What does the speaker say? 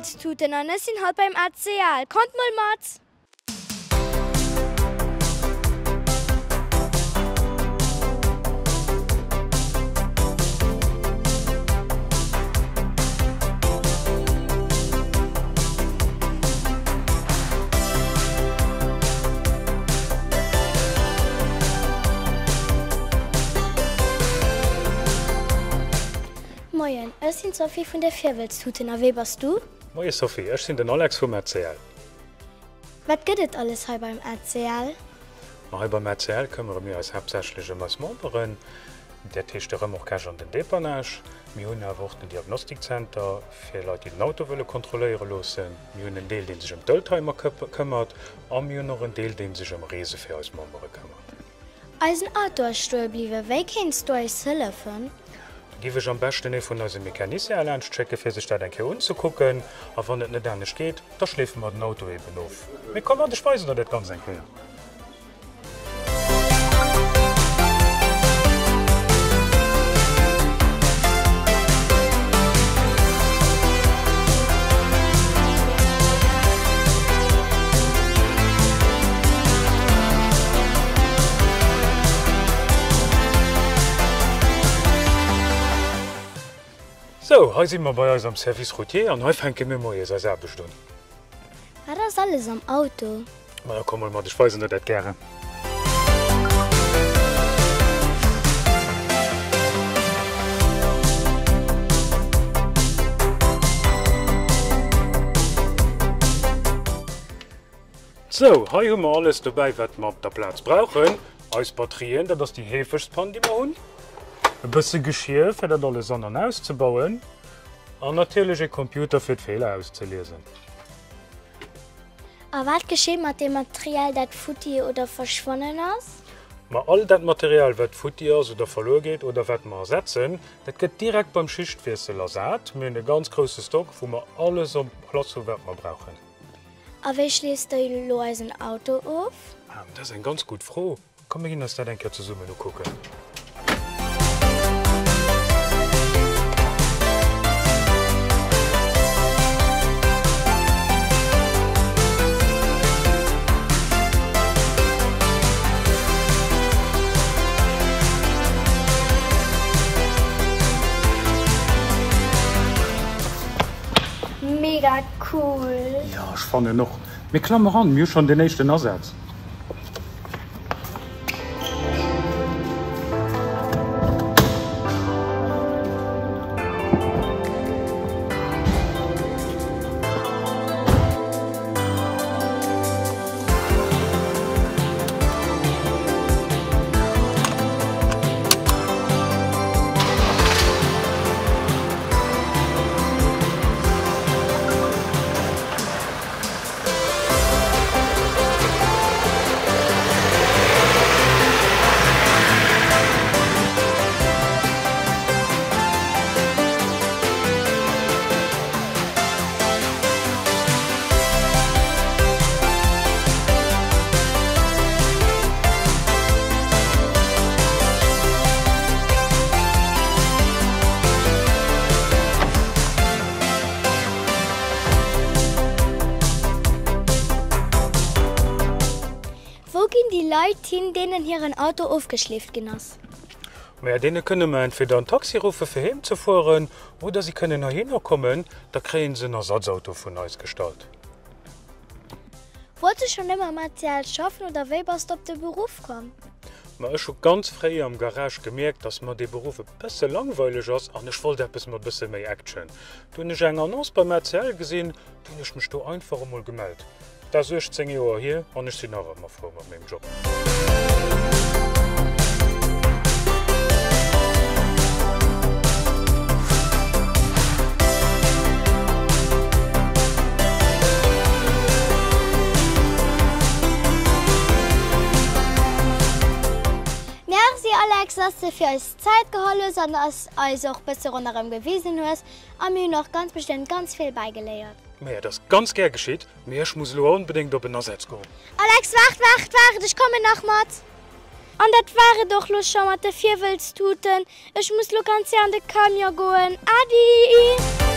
Virwëllztuten an ech sinn haut beim ACL. Kommt mol mat! Moien, ech sinn d'Sophie vun de Virwëllztuten a wee bass du? Moie Sophie, ech sinn den Alex vum ACL. Wat gëtt et alles hei beim ACL? Ma hei beim ACL këmmere mir eis haaptsächlech ëm eis Memberen, dat heescht de Remorquage an den Dépannage. Mir hunn awer och den Diagnostikzenter fir Leit, déi den Auto wëlle kontrolléiere loossen. Mir hunn en Deel, dee sech ëm d'Oldtimer këmmert a mir hunn och en Deel, dee sech ëm Reese fir eis Membere këmmert. Eisen Auto ass stoe bliwwen. Wéi kéints du eis hëllefen? Da giff ech am beschten ee vun eise Mecaniciene laanscht schécke fir sech dat eng Kéier unzekucken. A wann et net anescht geet, da schleefe mer den Auto eben of. Mee komm mat, ech weisen der dat ganz eng Kéier. Sou, hei si mer bei eis am Service routier an hei fänke mir moies eis Aarbecht un. Wat ass alles am Auto? Ma da komm mol mat, ech weisen der dat gären. Sou, hei hu mer alles dobäi wat mer op der Plaz brauchen. Eis Batterien, dat ass déi heefegst Pann déi mer hunn. E bësse Geschir fir dat alles an an auszebauen an natierlech e Computer fir d'Feeler auszeliesen. A wat geschitt mat deem Material, dat futti oder verschwonnen ass? Ma all dat Material, wat futti ass oder verluer geet oder wat mer ersetzen, dat gëtt direkt beim Schichtwiessel ersat. Mir hunn e ganz grousse Stock, wou mer alles op Place hu wat mer brauchen. A wéi schliisst der elo eisen Auto of? Dat ass eng ganz gutt Fro. Komm mir ginn eis dat eng Kéier zesummen ukucken. Mega cool! Jo, ech fannen och. Mir klamme ran, mir hu schonn den éischten Asaz. Wou ginn déi Leit hin, deenen hiren Auto ofgeschleeft ginn ass? Maja, deene kënne mer entweder en Taxi ruffe fir heem ze fueren, oder si kënnen heihinner kommen, da kréien se en Ersatzauto vun eis gestallt. Wolls du schonn ëmmer am ACL schaffen oder wéi bass de op de Beruff komm? Ma ech hu ganz fréi am Garage gemierkt, dass mer dee Beruff e bësse langweileg ass an ech wollt eppes mat bësse méi Action. Du hunn ech eng Annonce beim ACL gesinn, du hunn ech mech do einfach emol gemellt. Dat ass 18 Joer hier an ech sinn nach ëmmer frou mat mengem Job. Merci Alex, dass de fir eis Zäit geholl hues an dass eis och bësse ronderëm gewisen hues a mir hunn och ganz bestëmmt ganz vill bäigeléiert. Maja, et ass ganz gär geschitt, mee ech muss elo onbedéngt op en Asaz goen. Alex, waart, waart, waart, ech kommen nach mat. An dat war et och lo scho mat de Virwëllztuten. Ech muss lo ganz séier an de Camion goen. Adi!